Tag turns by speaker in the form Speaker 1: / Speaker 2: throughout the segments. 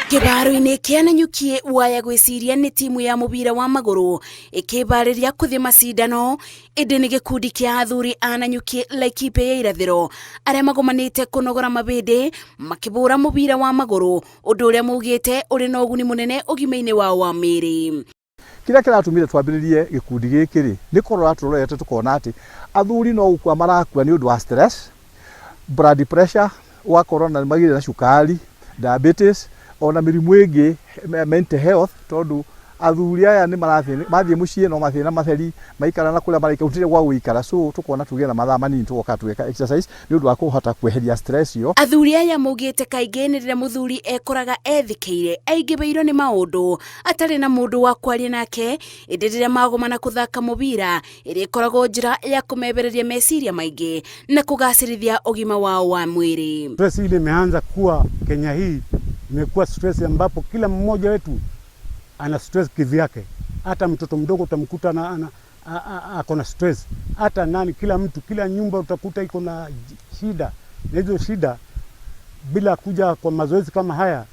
Speaker 1: Kĩbaro-inĩ kĩa Nanyuki waya gwĩciria nĩ timu ya mũbira wa magũrũ ĩkĩbarĩria kũthiĩ macindano ĩndĩ nĩ gĩkundi kĩa athuri a Nanyuki Laikipia ya irathĩro arĩa magomanĩte kũnogora mabĩndĩ makĩbũra mũbira wa magũrũ ũndũ ũrĩa maugĩte ũrĩ na ũguni mũnene ũgima-inĩ wao wa mĩĩrĩ.
Speaker 2: Kĩrĩa kĩratũmire twambĩrĩrie gĩkundi gĩkĩ rĩ, nĩ kũrora tũrorete tũkona atĩ athuri no gũkua marakua nĩ ũndũ wa stress, blood pressure, ũgakora ona nĩ magĩire na cukari, diabetes, ona mĩrimũ ĩngĩ mental health, tondũ athuri aya nĩ marathiĩ, mathiĩ mũciĩ no mathĩna matheri, maikara na kũrĩa maraikara gũtirĩ gwa gũikara, so tũkona tũgĩe na mathaa manini tũgoka tũgeka exercise nĩ ũndũ wa kũhota kweheria stress ĩyo.
Speaker 1: Athuri aya maugĩte kaingĩ nĩ rĩrĩa mũthuri ekoraga ethikĩire aingĩhĩirwo nĩ maũndũ atarĩ na mũndũ wa kwaria nake, ĩndĩ rĩrĩa magomana kũthaka mũbira ĩrĩa ĩkoragwo njĩra ya kũmebereria meciria maingĩ na kũgacĩrithia ũgima wao wa mwĩrĩ.
Speaker 3: Stress ile imeanza kuwa Kenya hii imekuwa stress ambapo kila mmoja wetu ana stress kivyake. Hata mtoto mdogo utamkuta ana ako na stress, hata nani, kila mtu, kila nyumba utakuta iko na shida, na hizo shida bila kuja kwa mazoezi kama haya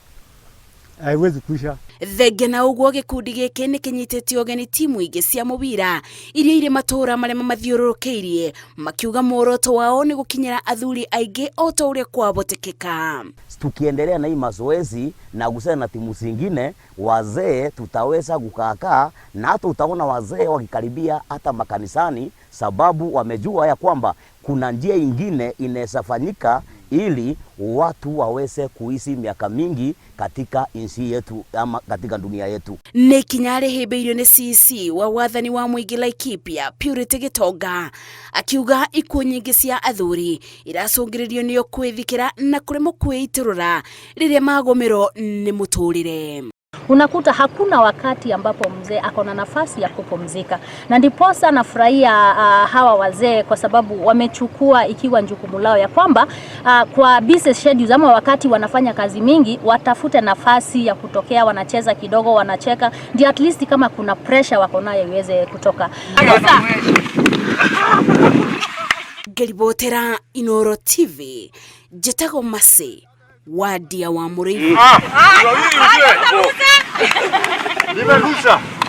Speaker 3: haiwezi kuisha.
Speaker 1: Thengia na ũguo gĩkundi gĩkĩ nĩ kĩnyitĩte ũgeni timu ingĩ cia mũbira iria irĩ matũũra marĩa mamathiũrũrũkĩirie makiuga muoroto wao nĩ gũkinyĩra athuri aingĩ o ta ũrĩa kwahotekeka.
Speaker 4: Tukiendelea na hii mazoezi na kucheza na timu zingine, wazee tutaweza kukaakaa na hata utaona wazee wakikaribia hata makanisani, sababu wamejua ya kwamba kuna njia ingine inaweza fanyika ili watu waweze kuishi miaka mingi katika nchi yetu ama katika dunia yetu.
Speaker 1: Nĩ ikinya rĩhĩmbĩirio nĩ CC wa wathani wa mũingĩ Laikipia Purity Gĩtonga akiuga ikuũ nyingĩ cia athuri iracũngĩrĩrio nĩo kwĩthikĩra na kũremwo kwĩitũrũra rĩrĩa magũmĩrwo nĩ mũtũrĩre.
Speaker 5: Unakuta hakuna wakati ambapo mzee ako na nafasi ya kupumzika, na ndiposa nafurahia hawa wazee kwa sababu wamechukua ikiwa jukumu lao ya kwamba kwa busy schedules ama wakati wanafanya kazi mingi watafute nafasi ya kutokea, wanacheza kidogo, wanacheka, ndio at least kama kuna pressure wako nayo iweze kutoka.
Speaker 1: Ngĩribotera Inooro TV njĩtagwo Mercy Wadia wa Mũrĩithi.
Speaker 6: Nimerusa.